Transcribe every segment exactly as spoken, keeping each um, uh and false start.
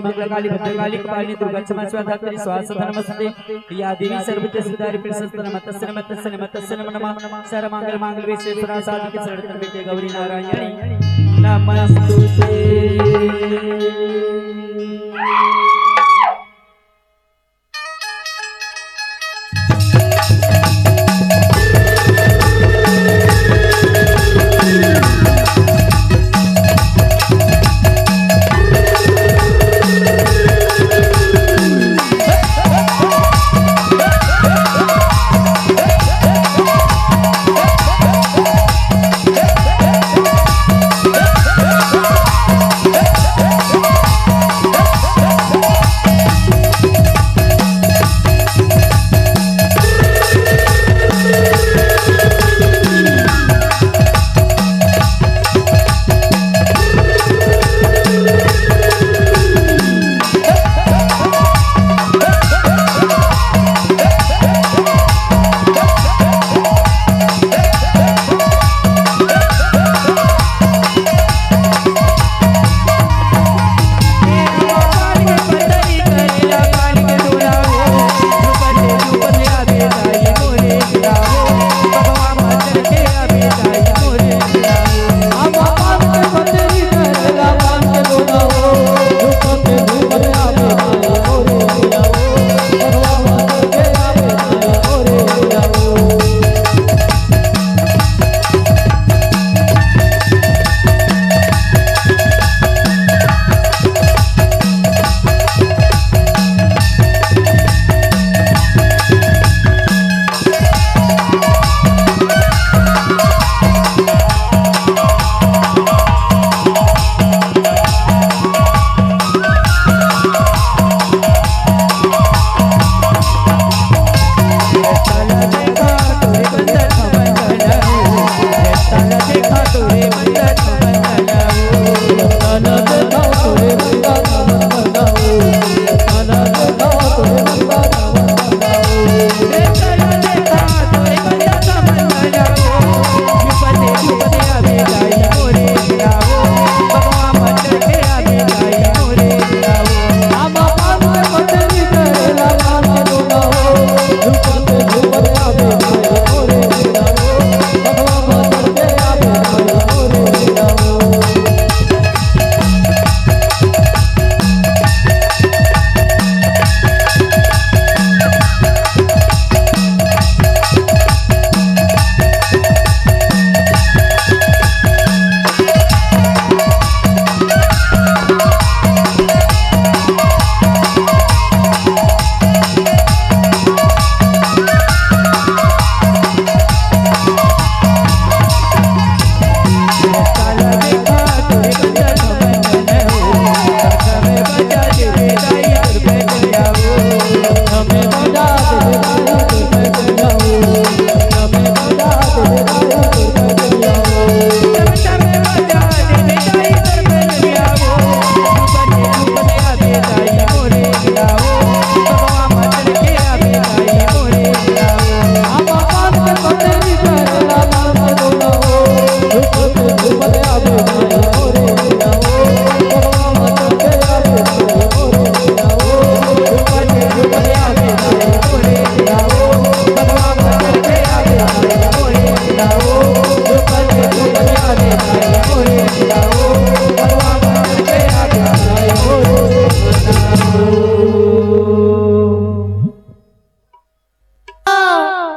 भद्रकाली भद्रकाली कपालिनी दुर्गा क्षमा स्वाहा धात्री स्वाहा सदा नमस्ते। या देवी सर्वत्र सिद्धारि प्रशस्त नमः तस्य नमः तस्य नमः तस्य नमः नमः। सर्वमंगल मांगल्ये शिवे सर्वार्थ साधिके शरण्ये त्र्यंबके गौरी नारायणी नमस्तुते।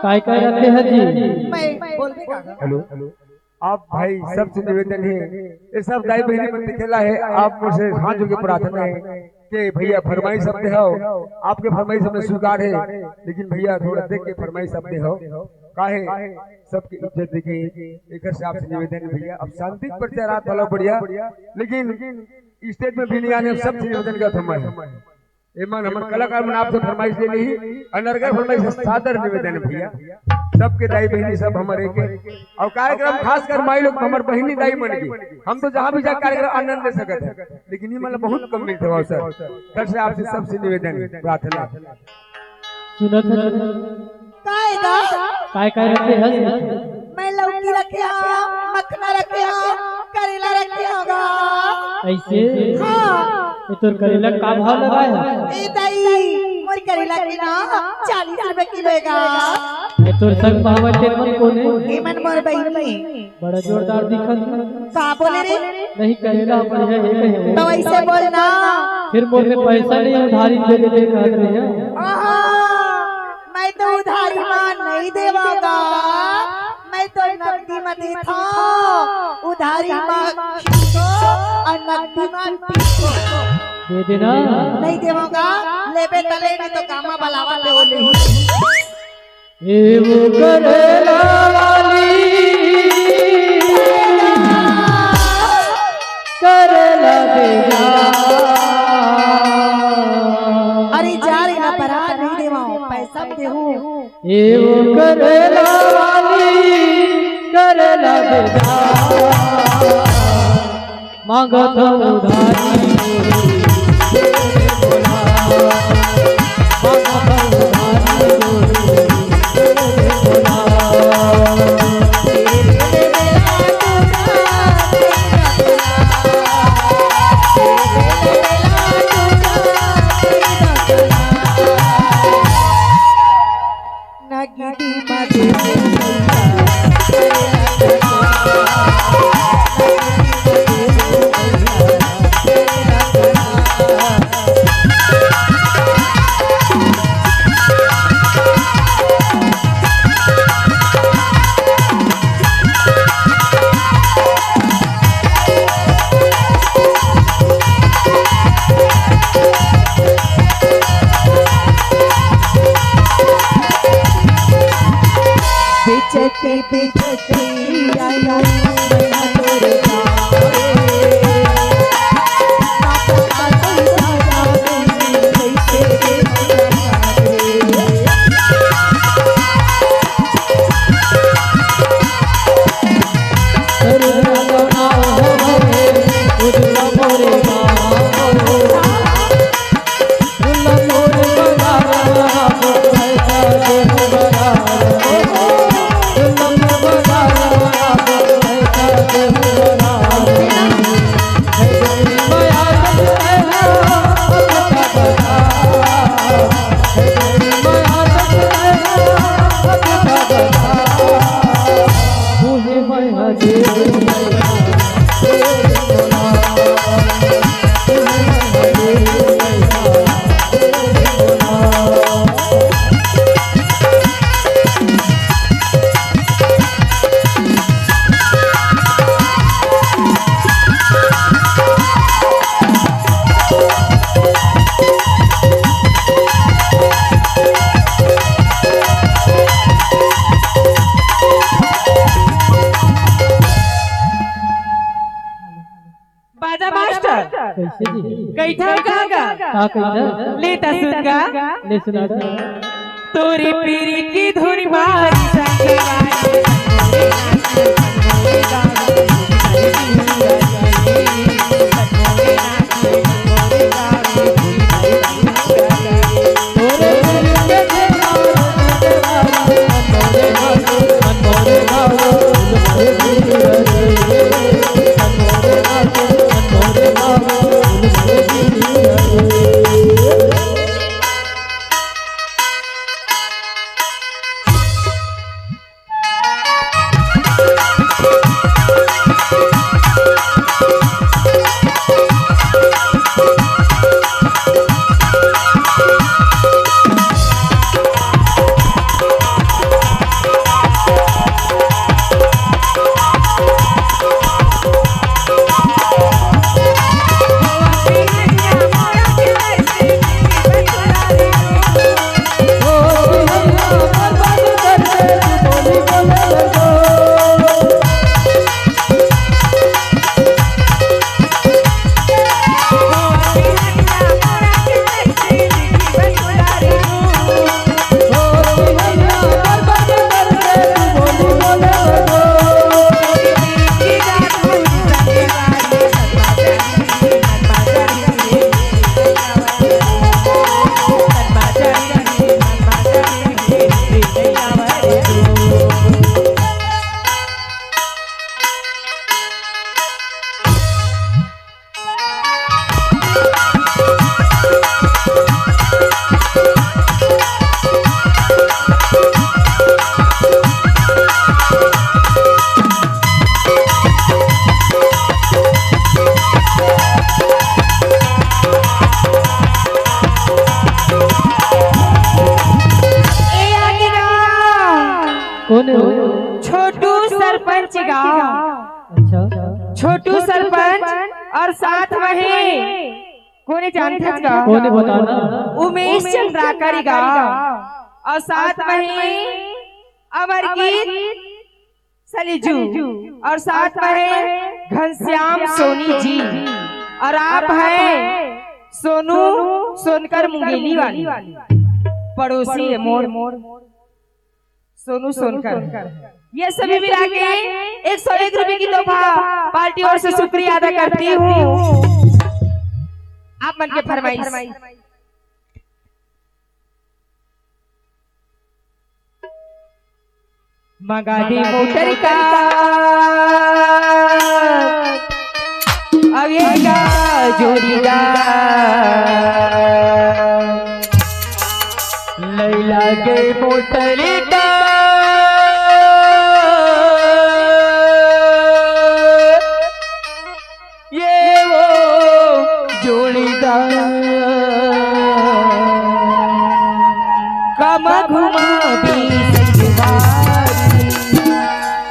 काय काय रखे हैं जी? मैं बोल दे का? हेलो, आप भाई, सबसे निवेदन है, ये सब दाई बहिनी मन दिखेला है, आप मोर से हाथ जोड़ के प्रार्थना है कि भैया फरमाइश सब दे हो, आपके फरमाइश हमने स्वीकार है, लेकिन भैया थोड़ा देख के फरमाइश सब दे हो, काहे सबके इज्जत देखे, एक से आपसे निवेदन है भैया, अब शांति प्रचार रात वाला बढ़िया, लेकिन स्टेज में भी नहीं आने, सबसे निवेदन का थमा है। एमन हमर कलाकार मन आपसे फरमाइश ले ली, अनरगर फरमाइश, सादर निवेदन है भैया, सबके दाई बहिनी सब हमर एक, और कार्यक्रम खासकर माई लोग हमर बहिनी दाई मन के, हम तो जहाँ भी जा कार्यक्रम आनंद ले सकत है, लेकिन ये मतलब बहुत कम मिलते हो सर। सर से आपसे सबसे निवेदन है, प्रार्थना। सुनत है। काय गा? काय काय रखे हस? मैं लौकी रखे हूँ, मखना रखे हूँ, करेला रखे हूँ गा। ऐसे? हाँ। तोर करेला का भाव लगाए हे? ए दाई, मोर करेला के ना चालीस रुपए किलो हे गा। ए तोर संग भाव तेमन कोन हे? एमन मोर बहिनी हे। बड़ा जोरदार दिखत हे। का बोले रे? नहीं, करेला बढ़िया हे कहे। तो ऐसे बोल ना। फिर मोर में पैसा नहीं, उधारी दे दे कहत रहे। आहा, मैं तो उधारी मा नहीं देवंव गा, मैं तो नकदी मा देथंव। उधारी मा खींचो अउ नकदी मा पीटो। दे देना। नहीं देवंव गा, लेबे त ले, नहीं तो कामा बलावा ले ओ ले। ए वो करेला वाली, करेला दे जा। अरे जा रे ना परा, नहीं देवंव, पैसा देहू। ए वो करेला वाली, करेला दे जा। मांगत हंव उधारी, मांगत हंव उधारी। बाजा मास्टर। कैसे जी? कइठा का गा? का कइठा? ले त सुन गा। ले सुना दे। तोरी पीरी की धुन मारी संग पंच गांव, अच्छा। छोटू सरपंच और साथ में ही कोने जानथस गा? कोने बता ना? उमेश चंद्राकर गा। और साथ में ही अमरजीत सलीजू और साथ में है घनश्याम सोनी जी और आप है सोनू सोनकर मुंगेली वाली पड़ोसी है मोर। सोनू सोनकर, ये सभी मिला के एक सौ एक रुपए की तोहफा पार्टी ओर से शुक्रिया अदा करती हूँ। आप मन के फरमाइश। मंगा दे मोटर का, अब ये का जोड़ीदार। लैला के मोटर का, ये वो जोड़ीदार। कम घुमा भी संगवारी।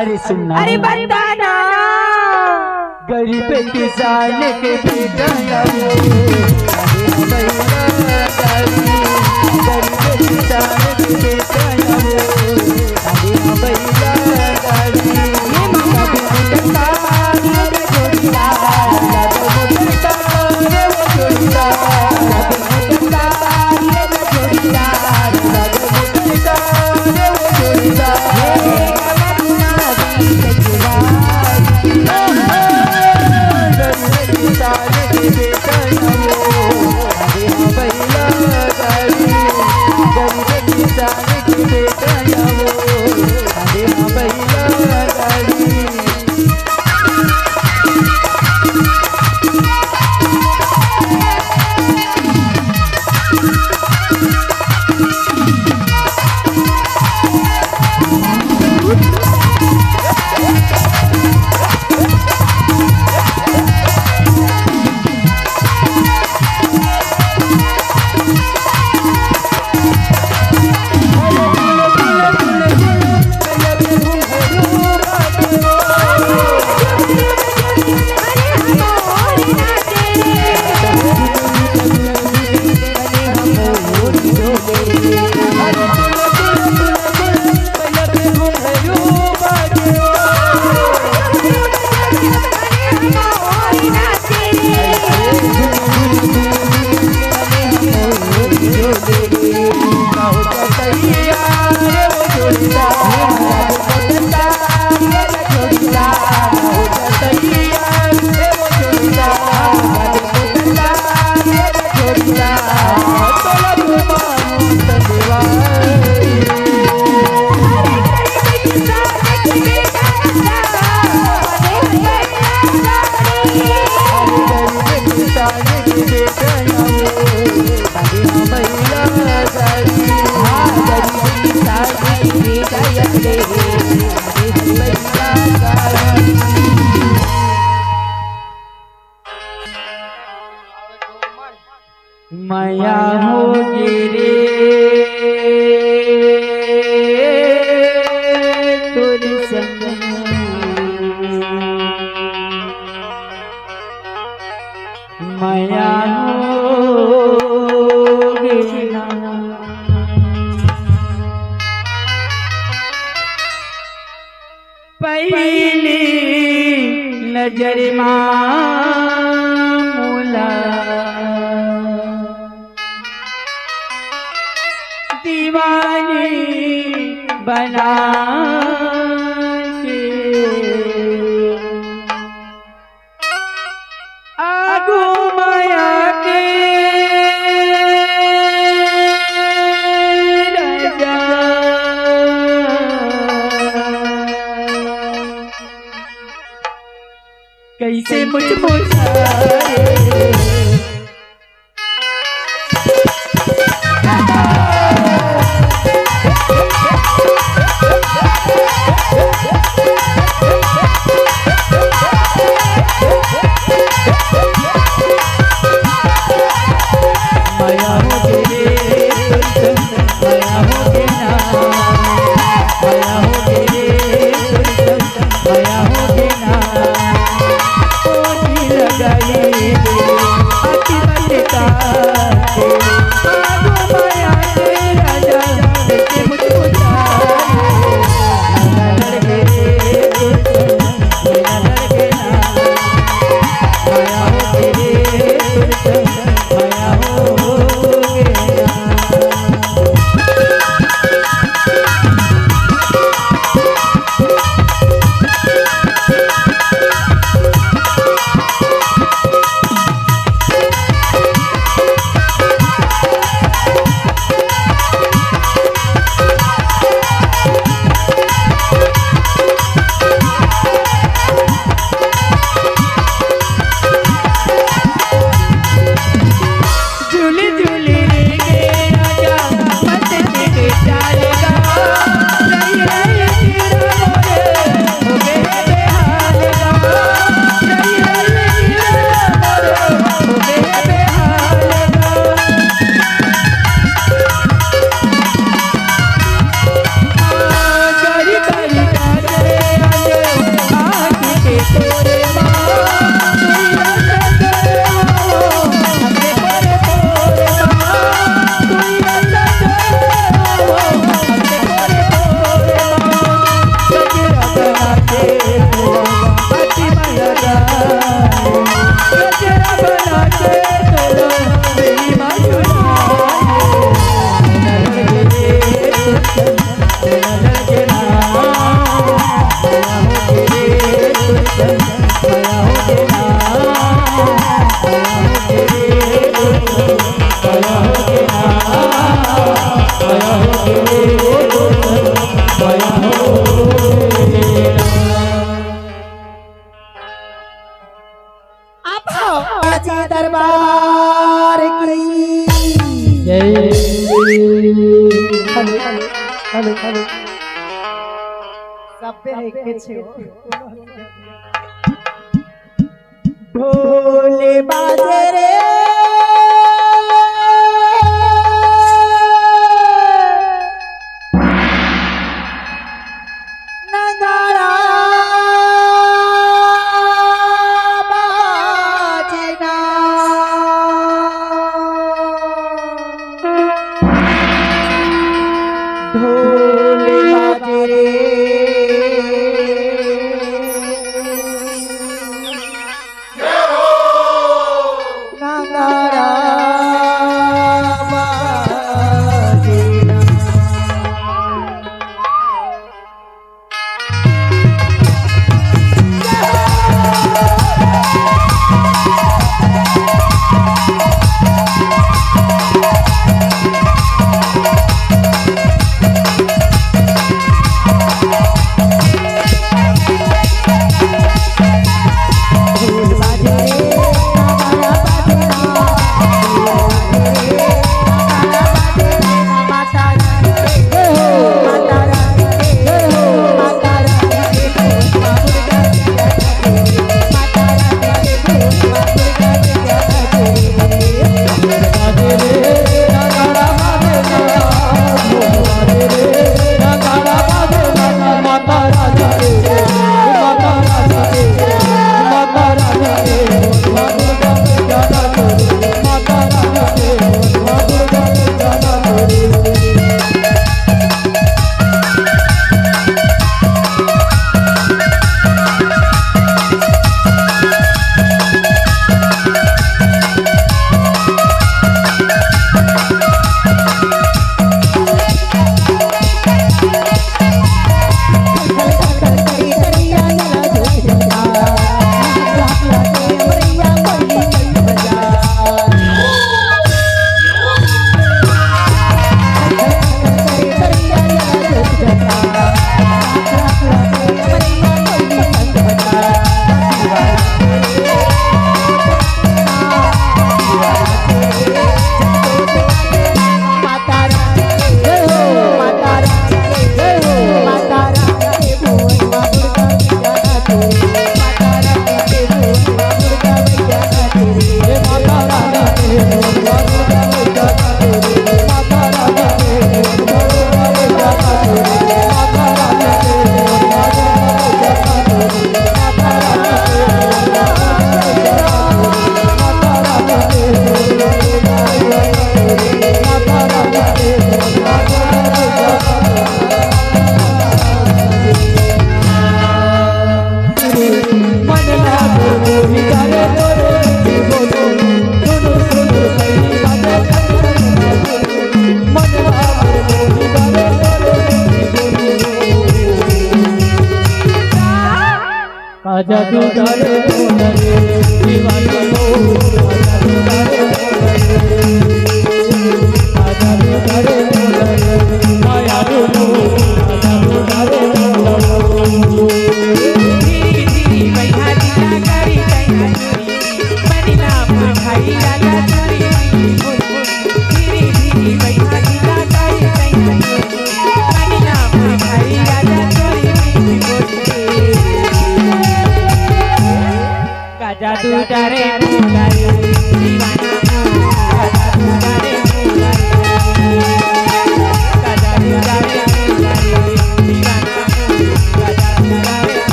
अरे सुन ना। अरे बता ना। गरीब किसान के बेटा, अरे भैया, गरीब किसान के बेटा, अरे भैया, मया होगे रे तोर संग, मया होगे ना। पहिली नजर मा मोला दीवानी बना के आगू माया के राजा। कैसे मुझ मुझ आप आओ। साचे दरबार की जय। Hello, hello, hello, hello. सब पे है के छे। ढोल बाजे रे, नगाड़ा बाजे ना, ढोल बाजे रे। आजा तू तारे मोरे दीवाना हो, आजा तू तारे मोरे, आजा तू तारे मोरे दीवाना हो, आजा तू तारे मोरे। धीरे धीरे बैठा दिया करी कहीं, मनी ना भाई राजा चोरी, धीरे धीरे बैठा दिया करी कहीं।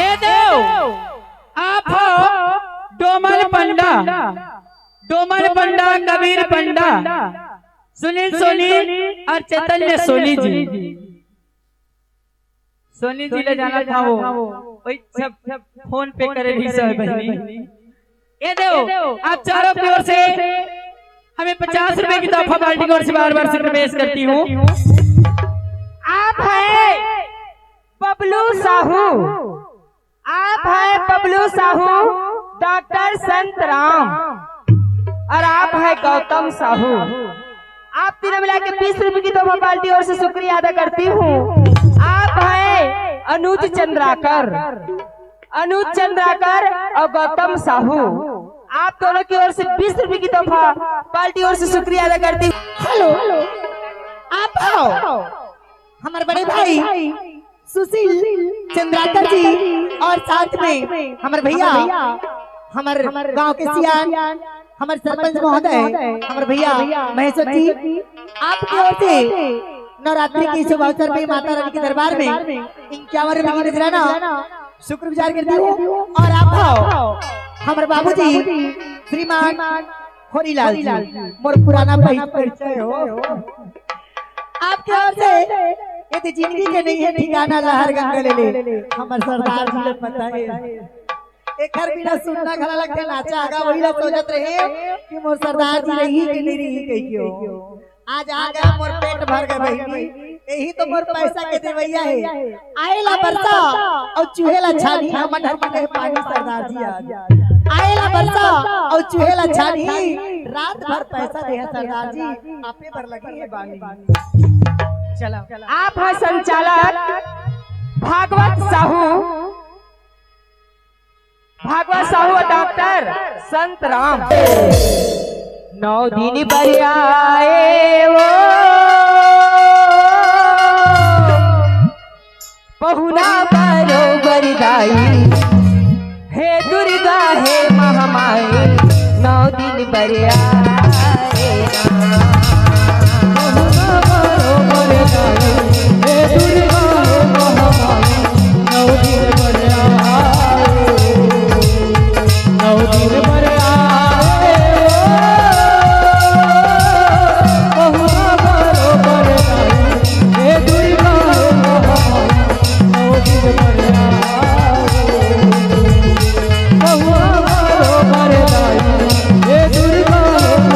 ए देव, आप हो डोमन पंडा, डोमन पंडा, कबीर पंडा, सुनील सोनी और चैतन्य सोनी जी। सोनी जी ले जाना था वो, वही सब फोन पे करे रही सब बहनी। ये दो, आप चारों की ओर से हमें पचास रुपए की तोहफा पार्टी की ओर से बार बार से प्रवेश करती हूँ। आप है बबलू साहू, आप है बबलू साहू, डॉक्टर संत राम, और आप है गौतम साहू। आप तीनों मिला के बीस रुपए की तोहफा पार्टी ओर से शुक्रिया अदा करती हूँ। आप है अनुज चंद्राकर, अनुज चंद्राकर और गौतम साहू, आप दोनों की ओर से बीस रुपए की तोहफा पार्टी ओर से शुक्रिया अदा करती हूँ। हेलो, आप आओ, हमारे बड़े भाई सुशील चंद्राकर जी और साथ में हमर भैया, हमर गांव के सियान, हमर सरपंच महोदय, हमर भैया महेश्वर जी, आपके ओर से नवरात्रि के शुभ अवसर पे माता रानी के दरबार में इक्यावन रुपए की नजराना शुक्रगुजार करती हूँ। और आप हो हमर बाबूजी श्रीमान होरीलाल जी, मोर पुराना पहि-, परिचय हो। आपके ओर से यदि जिंदगी के नहीं है ठिकाना, लहर गंगा ले ले, हमर सरदार जी ले पता है। एकर बिना सुन्ना घला लगथे, नाचा आगा वही ला सोचत रहे कि मोर सरदार जी रही कि नहीं रही कहि के हो। आज आ गया, मोर पेट भर गए बहिनी, यही तो मोर पैसा के देवैया है। आए ला बरसा अउ चूहे ला छानी, हमन हर मन है पानी सरदार जी आज। आए ला बरसा अउ चूहे ला छानी, रात भर पैसा दे है सरदार जी, आपे बर लगे है बानी। चला। आप है संचालक भागवत साहू, भागवत साहू और डॉक्टर संत राम। नौ दिन बर आए वो पहुना बरोबर दाई, हे दुर्गा हे महामाई, नौ दिन बर आए। पहुना बरोबर दाई, हे दुर्गा हे महामाई, नौ दिन बर आए, नौ दिन बर आए, पहुना बरोबर दाई, हे दुर्गा हे महामाई, नौ दिन बर आए, पहुना बरोबर दाई, हे दुर्गा हे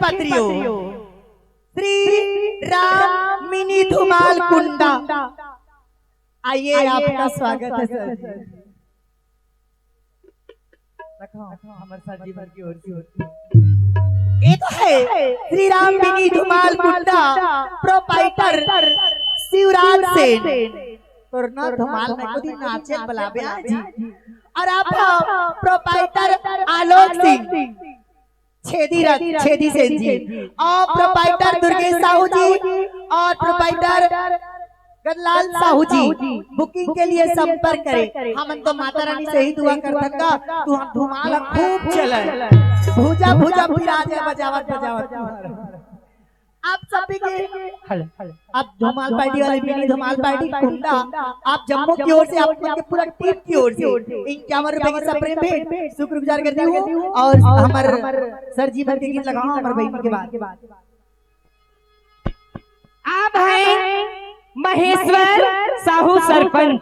पत्रियो, श्री राम मिनी धुमाल कुंडा। आइए, आपका स्वागत है सर जी। रखो, हमर सर जी मन की ओर से होती। ये तो है श्री राम मिनी धुमाल कुंडा, प्रोपाइटर शिवराज सेन। तोर ना धुमाल में कुछ नाचे बलाबे आज जी। और आप प्रोपाइटर आलोक सिंह, छेदी रथ, छेदी सेन जी, और प्रोपाइटर दुर्गेश साहू जी, और प्रोपाइटर गणलाल साहू जी। बुकिंग के लिए संपर्क करें। हमन तो माता रानी से ही दुआ करथन गा, तू हम धुमाल खूब चले, भुजा भुजा पिराजे बजावत बजावत। आप सभी के हेलो, आप धुमाल पार्टी वाले, मिनी धुमाल पार्टी कुंडा, आप जम्मो की ओर से, आप लोग के पूरा टीम की ओर से इक्यावन रुपए की सप्रेम भेंट शुक्रगुजार करती हूँ। और हमर सर जी मन के गीत लगाओ, हमर बहन के बाद। आप हैं महेश्वर साहू सरपंच,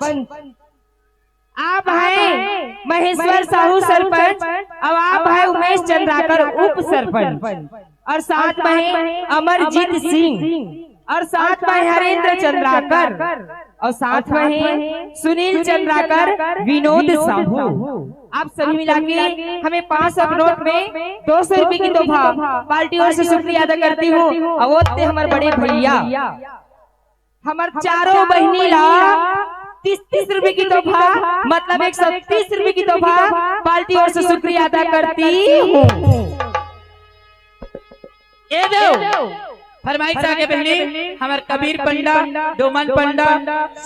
आप हैं महेश्वर साहू सरपंच, और आप हैं उमेश चंद्राकर उप सरपंच, और साथ में हैं अमरजीत सिंह, और साथ में हरेंद्र चंद्राकर, और साथ में हैं सुनील चंद्राकर, विनोद साहू। आप सभी मिला के हमें पाँच सौ के नोट में दो सौ रुपए की तोहफा पार्टी ओर से शुक्रिया अदा करती हूँ। और वो थे हमारे बड़े भैया, हमार चारों बहिनी ला तीस तीस रुपए की तोहफा, मतलब एक सौ तीस रुपए की तोहफा पार्टी ओर से शुक्रिया अदा करती हूँ। ए देव, फरमाइश आगे बहिनी, हमार कबीर पंडा, डोमन पंडा,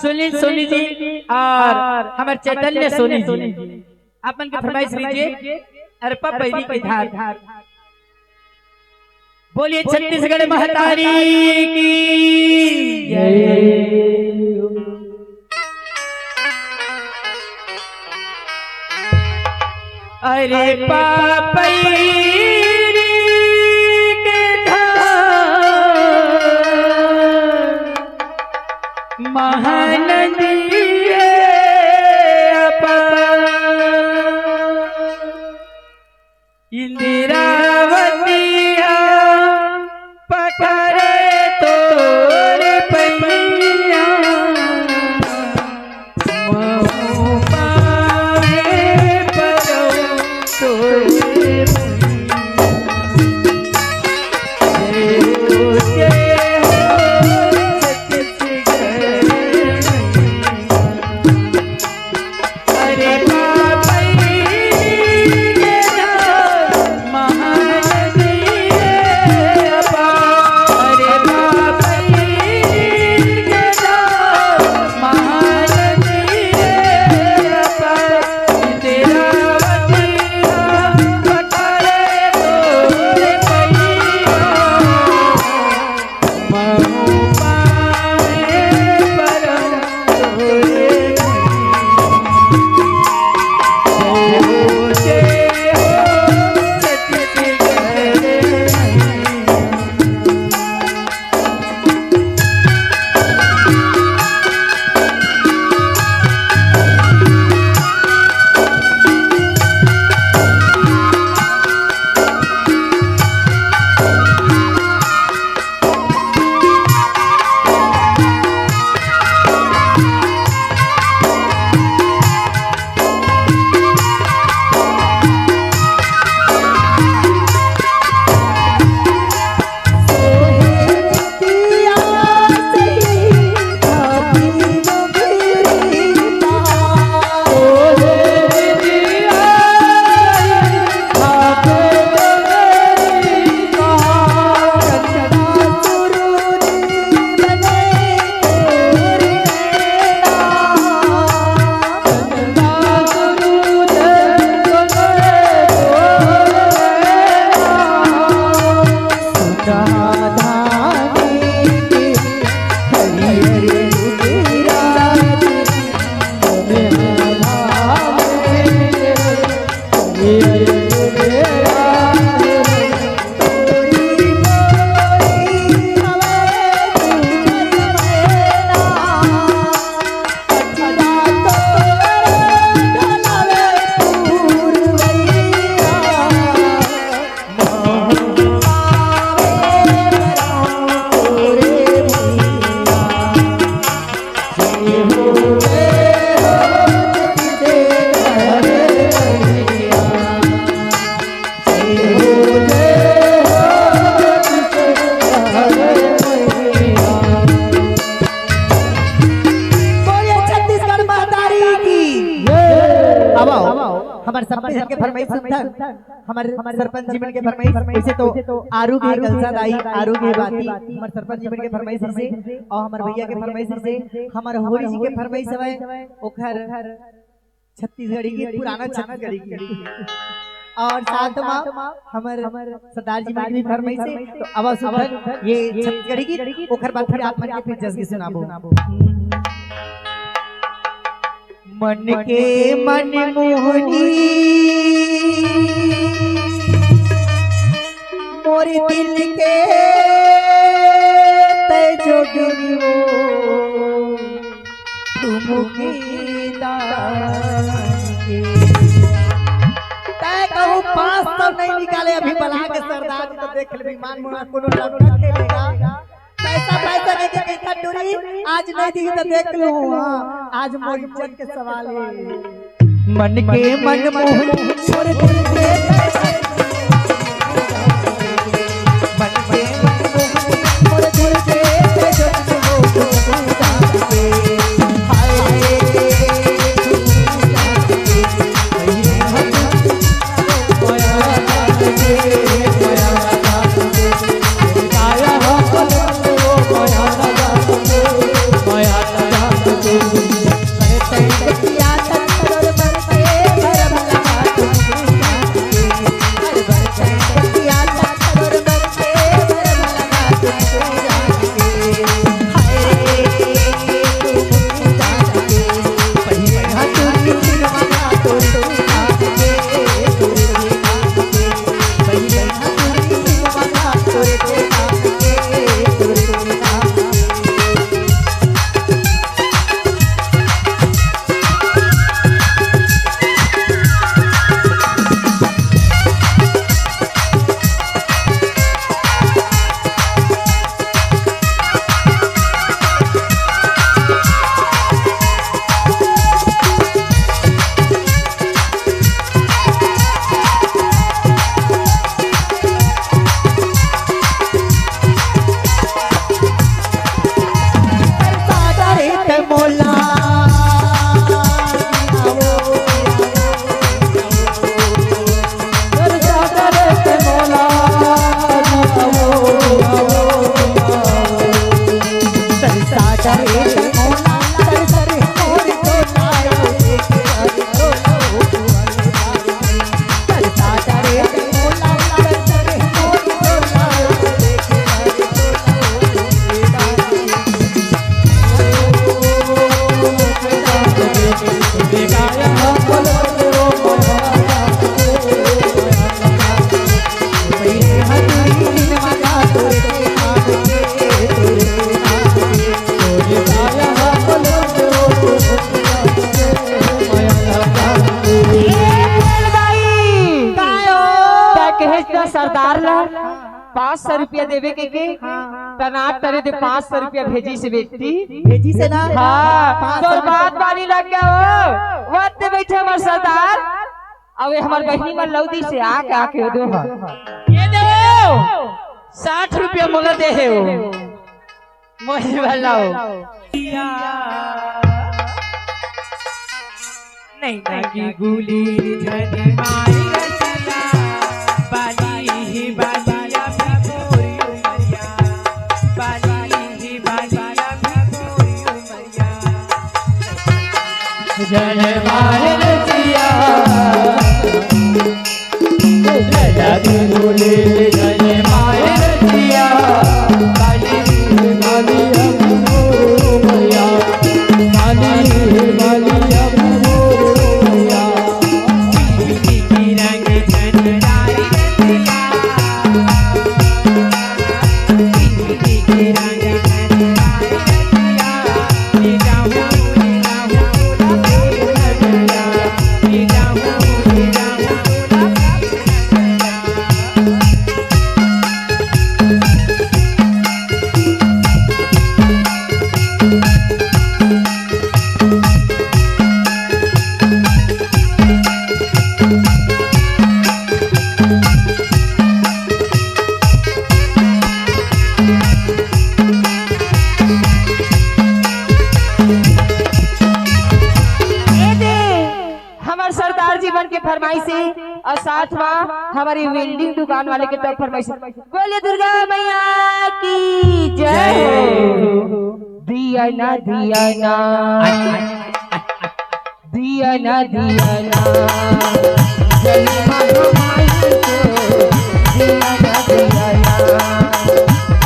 सुनील सोनी जी और हमार चैतन्य सोनी जी, आप मन के फरमाइश लीजिए। अरपा पैरी के धार। बोलिए छत्तीसगढ़ महतारी की जय। अरे पापैरी के धार महानदी अपार। इंदिरावती पकड़े तोरे पैया, महू पावे पचौ तोरे पैया। जय हो, जय हो, छत्तीसगढ़ मैया। अरे बाबा, ये ना महान सुंदर हमर सरपंच जी मन के फरमाइश। वैसे तो आरू के गलसा दाई, आरू के बाती हमर सरपंच जी मन के फरमाइश से, और हमर भैया के फरमाइश से, हमर होरी जी के फरमाइश हवय, ओखर छत्तीसगढ़ी के, पुराना छत्तीसगढ़ी के, और साथ मा हमर सरदार जी मन के भी फरमाइश से। तो आवा सुंदर ये छत्तीसगढ़ी गीत, ओखर बाद फिर आप मन के फिर जस के सुनाबो। मन के मन मोहनी, मोर दिल के तै जोगनी वो, तुमके दान के। तै कहूँ पाँच सौ नहीं निकाले, अभी बला के सरदार जी तो देख ले, विमान मोला कोनो डॉक्टर खेलेगा। पैसा, पैसा नहीं दे, पैसा टूरी, आज नहीं दी तो देख लो। हाँ, आज मोर इज्जत के सवाल है। मन के मन मोहन छोड़ दे। मन के मन मोहन छोड़ दे। सरदार ला पाँच सौ रुपया देवे के, के हाँ। तनाट तरे दे पाँच सौ रुपया भेजी से बेटी। भेजी से ना? हाँ, पाँच सौ तोर बात पानी लग गया हो। वत बैठे हमर सरदार, अबे हमर बहिनी मन लौदी से आके, आके दो। ये दो, साठ रुपया मोला दे हे हो। मोही वाला हो। नहीं, नहीं। गुली झन मारी रसिया, बाली ही बालिया भिगोरी उमरिया, बाली ही बालिया भिगोरी उमरिया। झन मारी रसिया, झन मारी रसिया, बाली ही बालिया भिगोरी उमरिया, बाली ही बालिया भिगोरी उमरिया। अउ साथ मा हमर welding दुकान वाले के तरफ फरमाइश। बोलिए दुर्गा मैया की जय हो। दिया ना, दिया ना, दिया ना, दिया ना, जय महामाई को। दिया ना, दिया ना,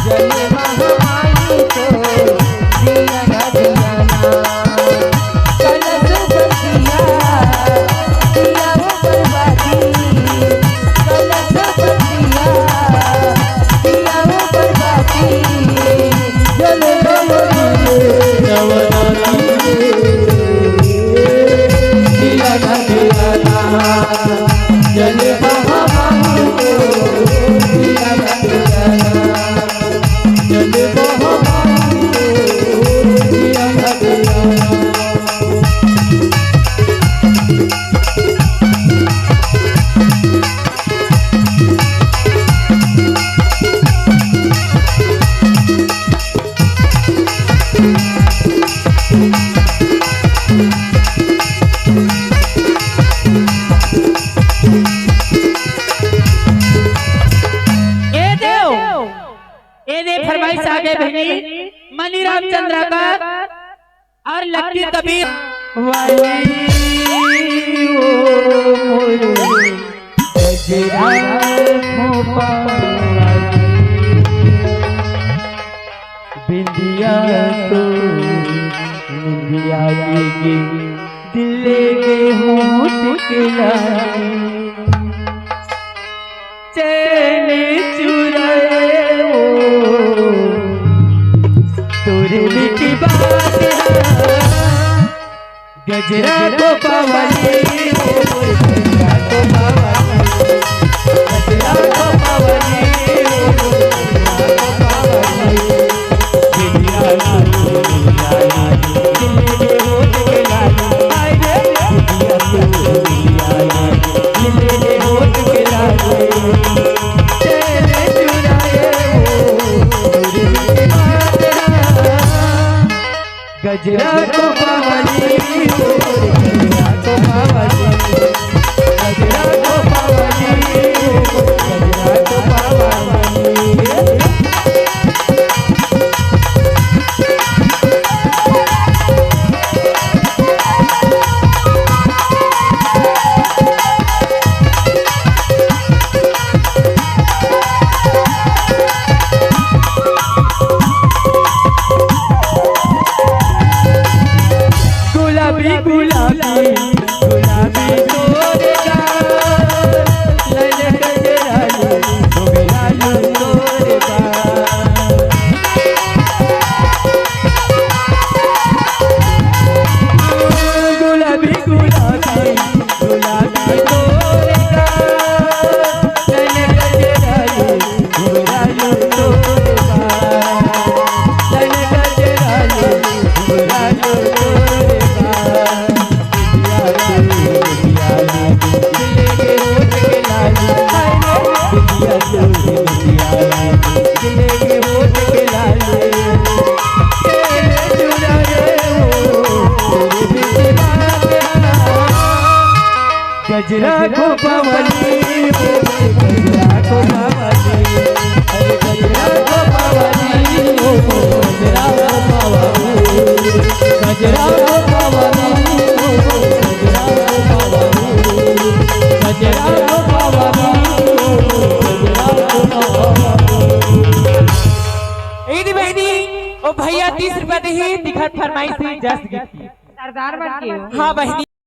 जय महामाई को। दिया ना, दिया ना, कलश बंदिया, दिया वो बर्बादी, कलश बंदिया, दिया वो बर्बादी। ए देव, ए दे फरमाइश आ गए बहनी, मनीराम चंद्राकर और लक्की कबीर। वाली ओ मोरे गजरा खोपा वाली, बिंदिया तो निंदिया के दिल के होठ के लाली। चैन चुराए वो तोरे मीठी बात है। गजरा को पावली वो, गजरा को पावली, गजरा को पावली वो, गजरा को पावली। गजरा को पावली, गजरा को पावली, गजरा को पावली, गजरा को पावली। गुलाबी गुलाबी गुलाबी तोरे गाल, लाल गजरालू घुघरालू तोरे गाल। गुलाबी गुलाबी गुलाबी तोरे गाल, लाल गजरालू घुघरालू तोरे गाल, लाल गजरालू घुघरालू तोरे गाल। गजरा को पावली, गजरा को पावली, अरे गजरा को पावली, गजरा को पावली, गजरा को पावली, गजरा को पावली, गजरा को पावली, गजरा को पावली। ए दे बहनी, ओ भैया तीस रुपया देही, तिखर फरमाइश ही जस गीत की। सरदार मन के हो। हाँ बहनी।